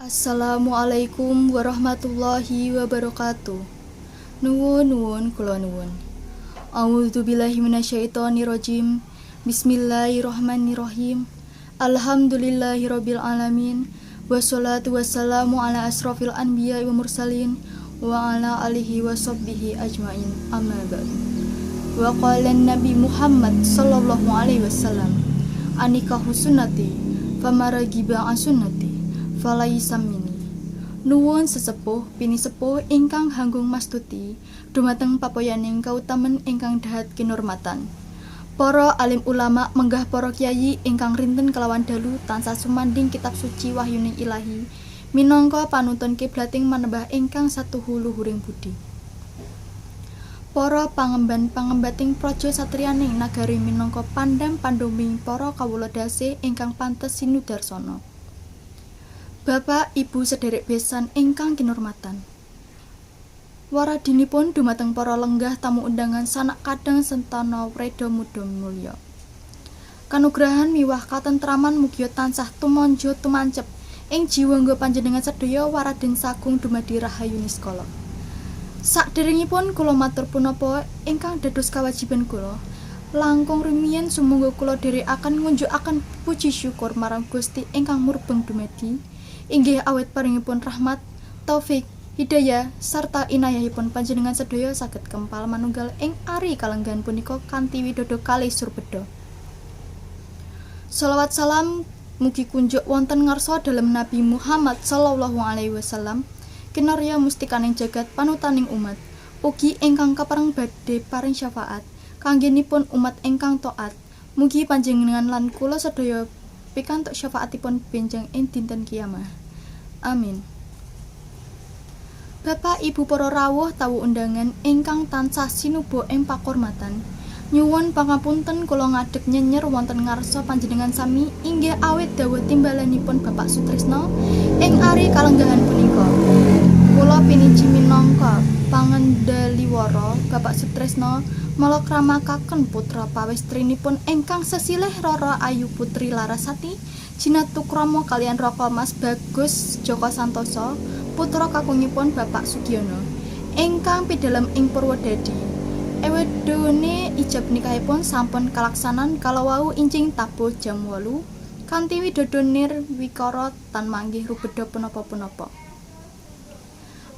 Assalamualaikum warahmatullahi wabarakatuh. Nuwun nuwun kula nuwun. A'udzubillahi minasyaitonirrajim. Bismillahirrahmanirrahim. Alhamdulillahirabbil alamin. Wassalatu wassalamu ala asrofil anbiya wa mursalin wa ala alihi wa sahbihi ajmain. Amma ba'du. Wa qala Nabi Muhammad sallallahu alaihi wasallam, "An-nikahu sunnati, faman ragiba an sunnati falaisa minni." Nuwun sesepuh pinisepuh ingkang hanggung mastuti dumateng papoyaning kautamen ingkang dahat kinurmatan. Para alim ulama, menggah para kyai ingkang rinten kelawan dalu tansah sumandhing kitab suci wahyuning Ilahi minangka panuntun kiblating manembah ingkang satuhu luhuring budi. Para pangemban pangembating praja satriyaning nagari minangka pandam panduming para kawula dasih ingkang pantes sinudarsana. Bapak, Ibu, sederek besan ingkang kinurmatan. Waradinipun dumateng para lenggah tamu undangan sanak kadang sentana wreda muda mulya. Kanugrahan miwah katentraman mugia tansah tumanja tumancep ing jiwangga panjenengan sedaya waraden sagung dumadi rahayu niskala. Sakderengipun kula matur punapa ingkang dados kawajiban kula, langkung rumiyin sumangga kula dherekaken ngunjukaken puji syukur marang Gusti ingkang murbeng dumadi inggih awit paringipun rahmat, taufik, hidayah sarta inayahipun panjenengan sedaya saged kempal manunggal ing ari kalenggahan punika kanthi widodo kalih surbeda. Shalawat salam mugi kunjuk wonten ngarsa dalem Nabi Muhammad sallallahu alaihi wasallam, kinarya mustikaning jagat, panutaning umat, ugi ingkang kapareng badhe paring syafaat kanggenipun umat ingkang taat. Mugi panjenengan lan kula sedaya pikantuk syafaatipun benjang ing dinten kiamah. Amin. Bapak, Ibu, para rawuh tamu undangan ingkang tansah sinuba ing pakurmatan. Nyuwun pangapunten kula ngadeg nyenyer wonten ngarsa panjenengan sami inggih awit dawuh timbalanipun Bapak Sutrisno ing ari kalenggahan punika. Kula piniji minangka pangendaliwara Bapak Sutrisno malakramakaken putra pawestrinipun ingkang sesilih Rara Ayu Putri Larasati jinatukrama kaliyan Raka Mas Bagus Joko Santoso, putra kakungipun Bapak Sugiono ingkang pidalem ing Purwodadi. Ewedone ijab nikahipun sampun kalaksanan kalawau injing tabuh jam 8 kanthi widodo nirwikara tan manggih rubeda punapa-punapa.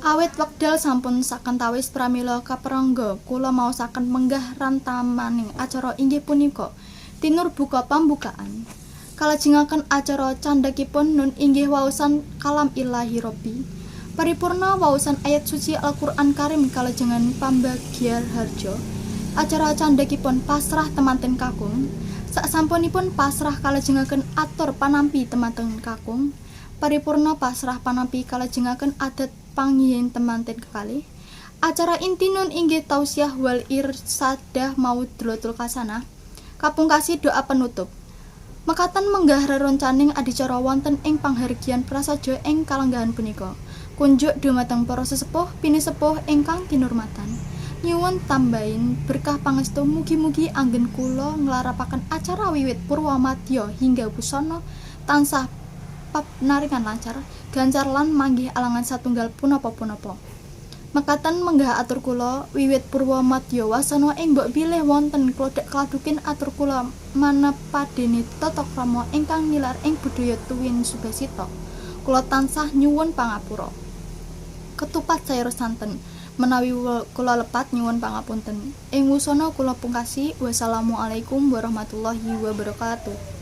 Awit wekdal sampun sakantawis, pramila kaprangga kula maosaken menggah rantamaning acara inggih punika tinurbuka pambukaan. Kalajengaken acara candhakipun nun inggih waosan kalam Ilahi Robbi. Paripurna waosan ayat suci Al-Qur'an Karim kalajengan pambagya harja. Acara candhakipun pasrah temanten kakung. Sasampunipun pasrah kalajengaken atur panampi temanten kakung. Paripurna pasrah panampi kalajengaken adat panggihin temanten kekalih. Acara inti nun inggih tausiah wal irsadah maudlotul khasanah. Kapungkasi doa penutup. Mekaten menggah rerencaning adicara wonten ing panghargyan prasaja ing kalenggahan punika. Kunjuk dumateng para sesepuh pinisepuh ingkang kinurmatan. Nyuwun tambahin berkah pangestu, mugi-mugi anggen kula nglarapaken acara wiwit purwa madya hingga wusana tansah papnaringan lancar, gancar lan manggih alangan satunggal punapa-punapa. Mekaten menggah atur kula wiwit purwa madya wasana ing mbok bilih wonten klodhek kladukin atur kula manepadene tata krama ingkang nilar ing budaya tuwin subasita. Kula tansah nyuwun pangapura. Ketupat sayur santen. Menawi kula lepat nyuwun pangapunten. Ing wusana kula pungkasi, wassalamualaikum warahmatullahi wabarakatuh.